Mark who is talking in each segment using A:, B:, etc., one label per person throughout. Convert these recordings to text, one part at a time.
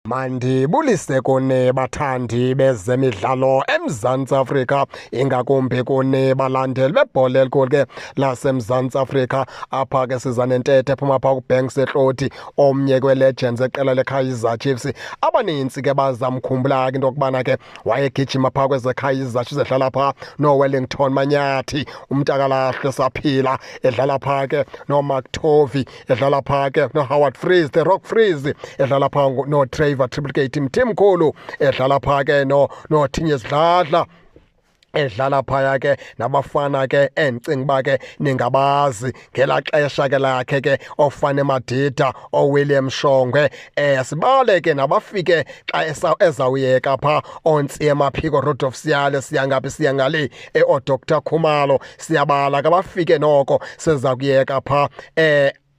A: Mandibulise kuni bathandi bezemidlalo eMzantsi Afrika, ingakumbi kuni balandeli bebhola elikhulu ke laseMzantsi Afrika. Apha ke siza nentetho ephuma phaa kuBanks Ehloti, omnye kwe-legends eqela leKaizer Chiefs. Abanintsi ke bazamkhumbula ke into yokubana ke wayegijima phaa kwezeKaizer Chiefs, edlala phaa noWellington Manyathi, umntakalahle saphila, edlala phaa ke noMark Tovey, edlala phaa ke noHoward Freeze, the Rock Freeze, edlala phaa noTrevor Triple K Mthimkhulu, edlala phaa ke noThinye Sidladla, edlala phaya ke nabafana ke endicinga uba ke ningabazi ngelaa xesha ke lakhe ke, oFane Madida, oWilliam Shongwe. Sibale ke nabafike xa ezawuyeka phaa, ooNtsiye Maphiko, Rudolph Siyale, siya ngaphi, siya ngale, ooDr Khumalo, siyabala ke abafike noko seza kuyeka phaa.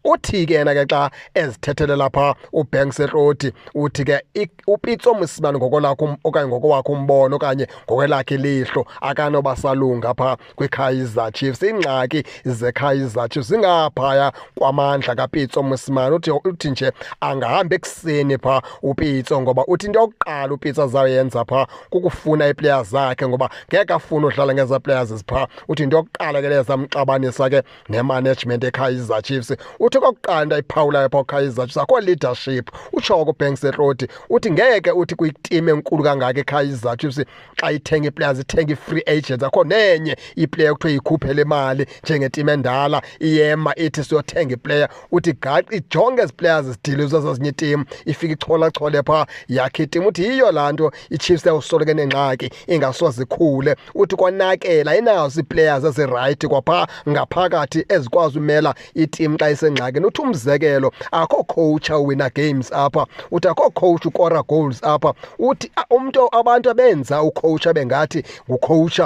A: Uthi ke yena ke xa ezithethelela phaa uBanks Ehloti, uthi ke uPitso Mosimane ngokolakho okanye ngokowakho umbono okanye ngokwelakhe ilihlo akanoba salunga phaa kwiKaizer Chiefs. Iingxaki zeKaizer Chiefs zingaphaya kwamandla kaPitso Mosimane. Uthi nje angahamba ekuseni phaa uPitso, ngoba uthi into yokuqala uPitso azawuyenza phaa kukufuna ii-players zakhe, ngoba ngeke afune udlala ngezaa players ziphaa. Uthi into yokuqala ke leyo zamxabanisa ke nemanagement eKaizer Chiefs. Uthi okokuqala into ayiphawulayo phaa kuKaizer Chiefs, akho leadership. Utsho ke uBanks Ehloti, uthi ngeke uthi kwitim enkulu kangaka iKaizer Chiefs xa ithenga ii-players, ithenga ii-free agents, akho nenye iplayer kuthiwe ikhuphele imali njengetim endala iyema ithi siyothenga iplayer. Uthi gaqa ijonge ezi players zidilizwe zezinye itim, ifike icholachole phaa yakhe itim. Uthi yiyo laa nto iChiefs yawusoloko enengxaki, ingasoze ikhule. Uthi konakela, ayinazo ii-players ezirayithi kwaphaa ngaphakathi ezikwazi umela itim xa isengxakini. Uthi umzekelo, akho coach awina games apha, uthi akho coach ukora goals apha. Uthi umntu abantu abenza ucoach abengathi ngucoach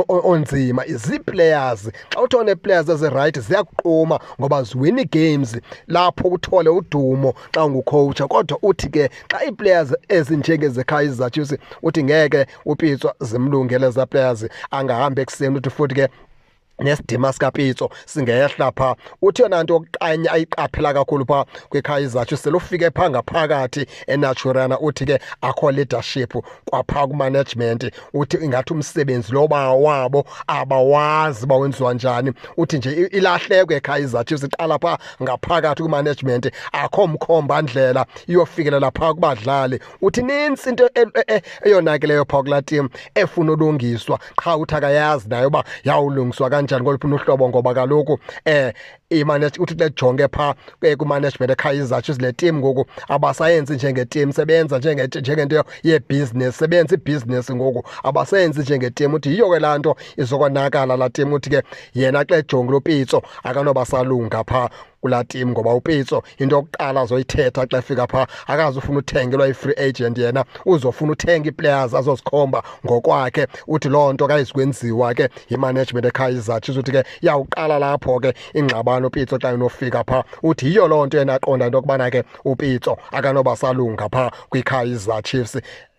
A: onzima zii-players. Xa uthi une-players ezirayithi ziyakuquma ngoba ziwina ii-games, lapho uthole udumo xa ungucoach. Kodwa uthi ke xa ii-players ezinjengezeKaizer Chiefs, uthi ngeke uPitso zimlungele ezaa players, angahamba ekuseni. Uthi futhi ke nesidima sikaPitso singehla phaa. Uthi yona nto yokuqanya ayiqaphela kakhulu phaa kwiKaizer Chiefs, sele ufike phaa ngaphakathi eNaturena, uthi ke akho leadership kwaphaa kumanagement. Uthi ingathi umsebenzi loba wabo abawazi uba wenziwa njani. Uthi nje ilahleko eKaizer Chiefs iqala phaa ngaphakathi kwimanagement, akho mkhombandlela iyofikelela phaa kubadlali. Uthi nintsi into eyonakeleyo phaa kulaa team efuna ulungiswa, qha uthi akayazi nayo uba yawulungiswa kanjani, ngoluphi uhlobo, ngoba kaloku imanage uthi xa jonge phaa kwimanagement eKaizer Chiefs, le team ngoku abasayenzi njengeteam, sebenza njengento yebusiness, sebenza ibhizinesi ngoku, abasenzi njengeteam. Uthi yiyo ke laa nto izokonakala laa team. Uthi ke yena xa ejongile uPitso akanoba salunga phaa kulaa team, ngoba uPitso into yokuqala azoyithetha xa efika phaa, akazufuna uthengelwa i-free agent, yena uzofuna uthenga ii-players azozikhomba ngokwakhe. Uthi loo nto kayizukwenziwa ke yimanagement eKaizer Chiefs. Uthi ke iyawuqala lapho ke ingxabano uPitso xa enofika phaa. Uthi yiyo loo nto yena aqonda into yokubana ke uPitso akanoba salunga phaa kwiKaizer Chiefs.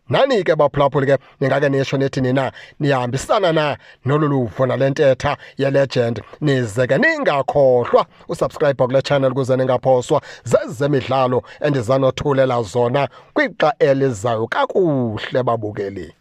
A: Nani ke baphulaphuli ke ningake nisho nithi nina nihambisana na nolu luvo nale ntetha ye-legend? Nize ke ningakhohlwa usubscribe kule channel ukuze ningaphoswa zezemidlalo endizanothulela zona kwixa elizayo. Kakuhle babukeli.